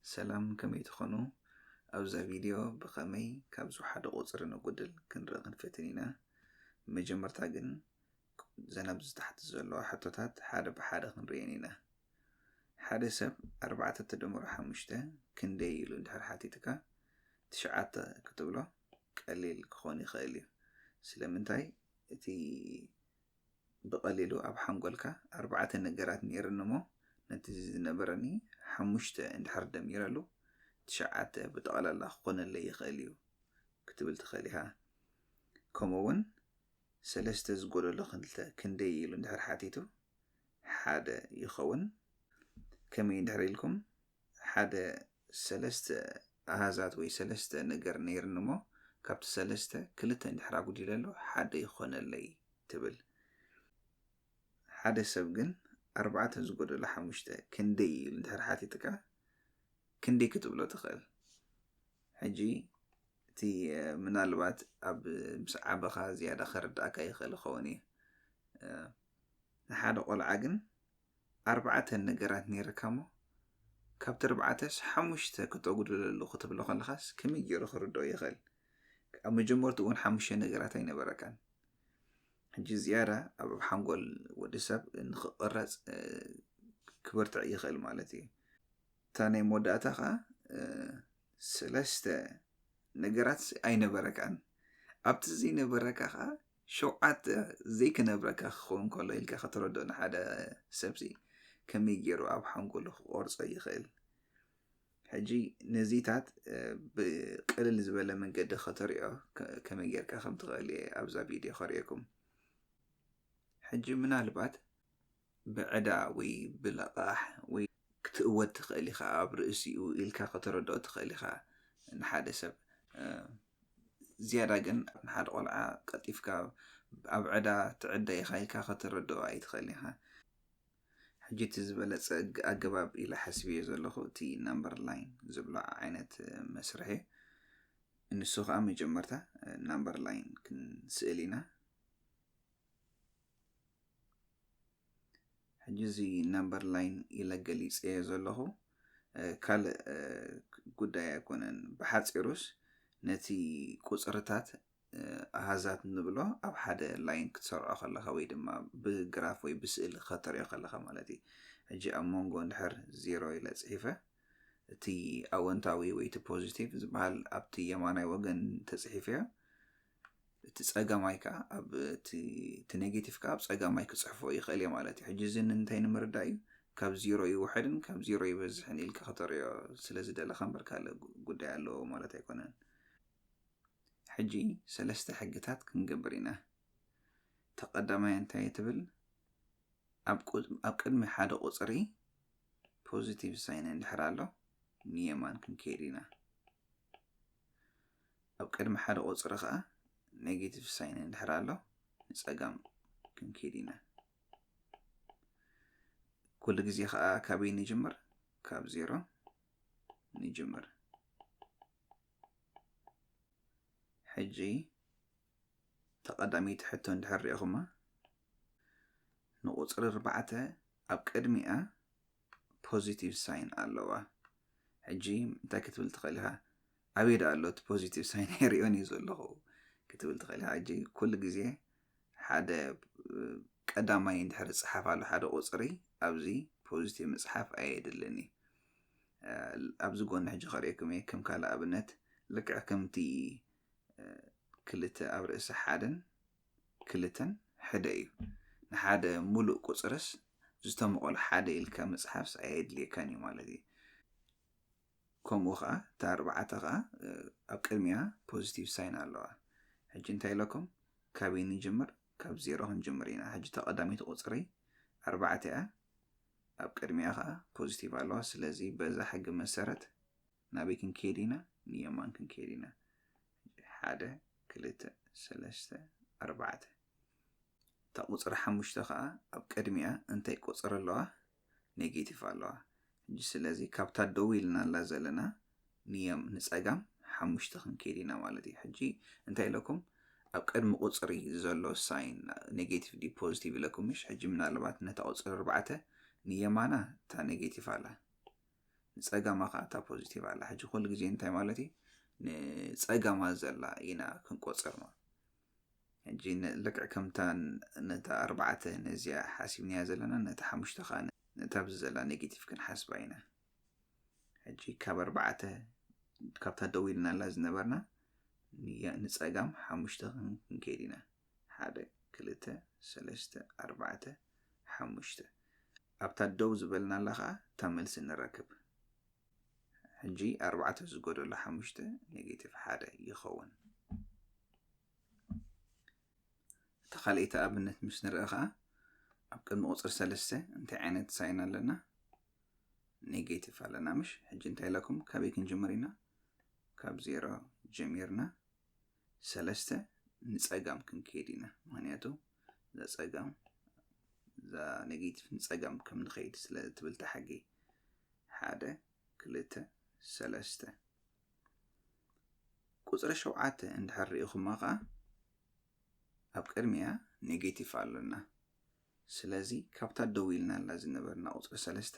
ሰላም፣ ከመይ ትኾኑ? ኣብዛ ቪድዮ ብኸመይ ካብዚ ሓደ ቁጽሪ ነጉድል ክንርኢ ክንፈትን ኢና። መጀመርታ ግን ዘን ኣብዚ ታሕቲ ዘለዋ ሕቶታት ሓደ ብሓደ ክንርእየን ኢና። ሓደ ሰብ ኣርባዕተ ተደምሮ ሓሙሽተ ክንደይ ኢሉ እንድሕር ሓቲትካ፣ ትሽዓተ ክትብሎ ቀሊል ክኾን ይኽእል እዩ። ስለምንታይ? እቲ ብቐሊሉ ኣብ ሓንጎልካ ኣርባዕተ ነገራት ነይርኒ እሞ፣ ነቲ ዝነበረኒ ሓሙሽተ እንድሕር ደሚረሉ፣ ትሽዓተ ብጠቕላላ ክኾነለይ ይኽእል እዩ ክትብል ትኽእል ኢኻ። ከምኡ እውን ሰለስተ ዝጎደሎ ክልተ ክንደይ ኢሉ እንድሕር ሓቲቱ፣ ሓደ ይኸውን። ከመይ እንድሕር ኢልኩም ሓደ ሰለስተ ኣሃዛት ወይ ሰለስተ ነገር ነይርኒ እሞ፣ ካብቲ ሰለስተ ክልተ እንድሕር ኣጉዲለሉ ሓደ ይኾነለይ ትብል። ሓደ ሰብ ግን ኣርባዕተ ዝጎደሎ ሓሙሽተ ክንደይ ኢሉ እንድሕር ሓቲትካ፣ ክንደይ ክትብሎ ትኽእል? ሕጂ እቲ፣ እ፣ ምናልባት ኣብ ምስ ዓበኻ ዝያዳ ከረዳእካ ይኽእል ይኸውን እዩ። እ፣ ንሓደ ቆልዓ ግን ኣርባዕተ ነገራት ነይርካ እሞ፣ ካብቲ ኣርባዕተስ ሓሙሽተ ክተጉድለሉ ክትብሎ ከለኻስ ከመይ ገይሩ ክርድኦ ይኽእል? ኣብ መጀመርትኡ እውን ሓሙሽተ ነገራት ኣይነበረካን። ሕጂ ዝያዳ ኣብ ሓንጎል ወዲ ሰብ ንኽቕረጽ፣ እ፣ ክበርትዕ ይኽእል ማለት እዩ። እታ ናይ መወዳእታ ኸኣ፣ እ፣ ሰለስተ ነገራት ኣይነበረካን። ኣብቲ ዘይነበረካ ኸኣ ሸውዓተ ዘይክነብረካ ክኸውን ከሎ ኢልካ ከተረድኦ ንሓደ ሰብሲ ከመይ ገይሩ ኣብ ሓንጎሉ ክቆርጾ ይኽእል? ሕጂ ነዚታት፣ እ፣ ብቅልል ዝበለ መንገዲ ከተሪኦ ከ-፣ ከመይ ጌርካ ከም ትኽእል እየ ኣብዛ ቪድዮ ከርእየኩም። ሕጂ ምናልባት ብዕዳ ወይ ብለቓሕ ወይ ክትእወድ ትኽእል ኢኻ፣ ኣብ ርእሲኡ ኢልካ ከተረድኦ ትኽእል ኢኻ ንሓደ ሰብ። እ፣ ዝያዳ ግን ንሓደ ቆልዓ ቀልጢፍካ ኣብ ዕዳ ትዕደ ኢኻ ኢልካ ከተረድኦ ኣይትኽእልን ኢኻ። ሕጂ እቲ ዝበለጸ ኣግ-፣ ኣገባብ ኢለ ሓሲበዮ ዘለኹ እቲ ናምበር ላይን ዝብሎ ዓይነት መስርሕ እዩ። ንሱ ኸኣ መጀመርታ ናምበር ላይን ክንስእል ኢና። ሕጂ እዚ ናምበር ላይን ኢለ ገሊጸዮ ዘለኹ፣ እ፣ ካልእ፣ እ፣ ጉዳይ ኣይኮነን። ብሓጺሩስ ነቲ ቁጽርታት፣ እ፣ ኣሃዛት ንብሎ ኣብ ሓደ ላይን ክትሰርዖ ከለኻ ወይ ድማ ብግራፍ ወይ ብስእሊ ከተርእዮ ከለኻ ማለት እዩ። ሕጂ ኣብ መንጎ እንድሕር ዜሮ ኢለ ጽሒፈ፣ እቲ ኣወንታዊ ወይ እቲ ፖዚቲቭ ዝበሃል ኣብቲ የማናይ ወገን ተጽሒፍዮ፣ እቲ ጸጋማይ ከኣ ኣብ እቲ፣ እቲ ኔጌቲቭ ከኣ ኣብ ጸጋማይ ክጽሕፎ ይኽእል እየ ማለት እዩ። ሕጂ እዚ እንታይ ንምርዳእ እዩ? ካብ ዜሮ ይውሕድን ካብ ዜሮ ይበዝሕን ኢልካ ከተርእዮ ስለ ዝደለኻ እምበር ካልእ ጉ-፣ ጉዳይ ኣለዎ ማለት ኣይኮነን። ሕጂ ሰለስተ ሕግታት ክንገብር ኢና። እቲ ቀዳማይ እንታይ ትብል? ኣብ ቁ-፣ ኣብ ቅድሚ ሓደ ቁጽሪ ፖዚቲቭ ሳይን እንድሕር ኣሎ፣ ንየማን ክንከይድ ኢና። ኣብ ቅድሚ ሓደ ቁጽሪ ኸኣ ኔጌቲቭ ሳይን እንድሕር ኣሎ፣ ንጸጋም ክንከይድ ኢና። ኩሉ ግዜ ኸኣ ካበይ ንጅምር? ካብ ዜሮ ንጅምር። ሕጂ ተቐዳመይቲ ሕቶ እንድሕር ሪኢኹማ፣ ንቁጽሪ ኣርባዕተ ኣብ ቅድሚኣ ፖዚቲቭ ሳይን ኣለዋ። ሕጂ እንታይ ክትብል ትኽእል ኢኻ? ኣበይ ደኣ ኣሎ እቲ ፖዚቲቭ ሳይን? ኣይሪኦን እዩ ዘለኹ ክትብል ትኽእል ኢኻ። ሕጂ ኩሉ ግዜ ሓደ፣ እ፣ ቀዳማይ እንድሕር ዝጸሓፍ ኣሎ ሓደ ቁጽሪ፣ ኣብዚ ፖዚቲቭ ምጽሓፍ ኣየድልን እዩ። እ፣ ኣብዚ ጎኒ ሕጂ ከርእየኩም እየ። ከም ካልእ ኣብነት፣ ልክዕ ከምቲ፣ እ፣ ክልተ ኣብ ርእሲ ሓደን ክልተን ሓደ እዩ። ንሓደ ሙሉእ ቁጽርስ ዝተመቐሎ ሓደ ኢልካ ምጽሓፍስ ኣየድልየካን እዩ ማለት እዩ። ከምኡ ኸኣ እታ ኣርባዕተ ኸኣ፣ እ፣ ኣብ ቅድሚኣ ፖዚቲቭ ሳይን ኣለዋ። ሕጂ እንታይ ኢለኩም? ካበይ ንጅምር? ካብ ዜሮ ክንጅምር ኢና። ሕጂ እታ ቀዳመይቲ ቁጽሪ ኣርባዕተ እያ። ኣብ ቅድሚኣ ኸኣ ፖዚቲቭ ኣለዋ። ስለዚ በዛ ሕጊ መሰረት ናበይ ክንከይድ ኢና? ንየማን ክንከይድ ኢና። ሓደ፣ ክልተ፣ ሰለስተ፣ ኣርባዕተ። እታ ቁጽሪ ሓሙሽተ ኸኣ ኣብ ቅድሚኣ እንታይ ቁጽሪ ኣለዋ? ኔጌቲቭ ኣለዋ። ሕጂ ስለዚ ካብታ ደው ኢልናላ ዘለና ንየም-፣ ንጸጋም ሓሙሽተ ክንከይድ ኢና ማለት እዩ። ሕጂ እንታይ ኢለኩም? ኣብ ቅድሚ ቁጽሪ ዘሎ ሳይን ኔጌቲቭ ድዩ ፖዚቲቭ ኢለኩም፣ ምሽ? ሕጂ ምናልባት ነታ ቁጽሪ ኣርባዕተ ንየማና እታ ኔጌቲቭ ኣላ። ንጸጋማ ከዓ እታ ፖዚቲቭ ኣላ። ሕጂ ኩሉ ግዜ እንታይ ማለት እዩ? ንጸጋማ ዘላ ኢና ክንቆጽር ማለት። ሕጂ ን- ልክዕ ከምታ ን- ነታ ኣርባዕተ ነዚኣ ሓሲብናያ ዘለና፣ ነታ ሓሙሽተ ከዓ ን- ነታ ኣብዚ ዘላ ኔጌቲቭ ክንሓስባ ኢና። ሕጂ ካብ ኣርባዕተ፣ ካብታ ደው ኢልናላ ዝነበርና ንያ- ንጸጋም ሓሙሽተ ክን- ክንከይድ ኢና። ሓደ፣ ክልተ፣ ሰለስተ፣ ኣርባዕተ፣ ሓሙሽተ። ኣብታ ደው ዝበልናላ ከዓ እታ መልሲ ንረክብ። ሕጂ ኣርባዕተ ዝጎደሎ ሓሙሽተ ኔጌቲቭ ሓደ ይኸውን። እታ ካልኣይቲ ኣብነት ምስ ንርኢ ከዓ፣ ኣብ ቅድሚ ቁፅሪ ሰለስተ እንታይ ዓይነት ሳይን ኣለና? ኔጌቲቭ ኣለና፣ ምሽ? ሕጂ እንታይ ኢለኩም? ካበይ ክንጅምር ኢና? ካብ ዜሮ ጀሚርና ሰለስተ ንጸጋም ክንከይድ ኢና። ምኽንያቱ እዛ ጸጋም፣ እዛ ኔጌቲቭ ንጸጋም ከም ንኸይድ ስለ ትብል እታ ሕጊ። ሓደ፣ ክልተ፣ ሰለስተ። ቁፅሪ ሸውዓተ እንድሕር ርኢኹማ ከዓ፣ ኣብ ቅድሚያ ኔጌቲቭ ኣሎና። ስለዚ ካብታ ደው ኢልናላ ዝነበርና ቁፅሪ ሰለስተ፣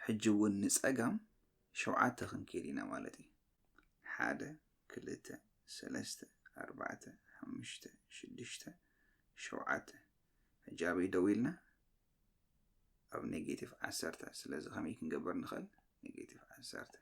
ሕጂ እውን ንጸጋም ሸውዓተ ክንከይድ ኢና ማለት እዩ። ሓደ፣ ክልተ፣ ሰለስተ፣ ኣርባዕተ፣ ሓሙሽተ፣ ሽዱሽተ፣ ሸውዓተ። ሕጂ ኣበይ ደው ኢልና? ኣብ ኔጌቲቭ ዓሰርተ። ስለዚ ከመይ ክንገብር ንኽእል? ኔጌቲቭ ዓሰርተ።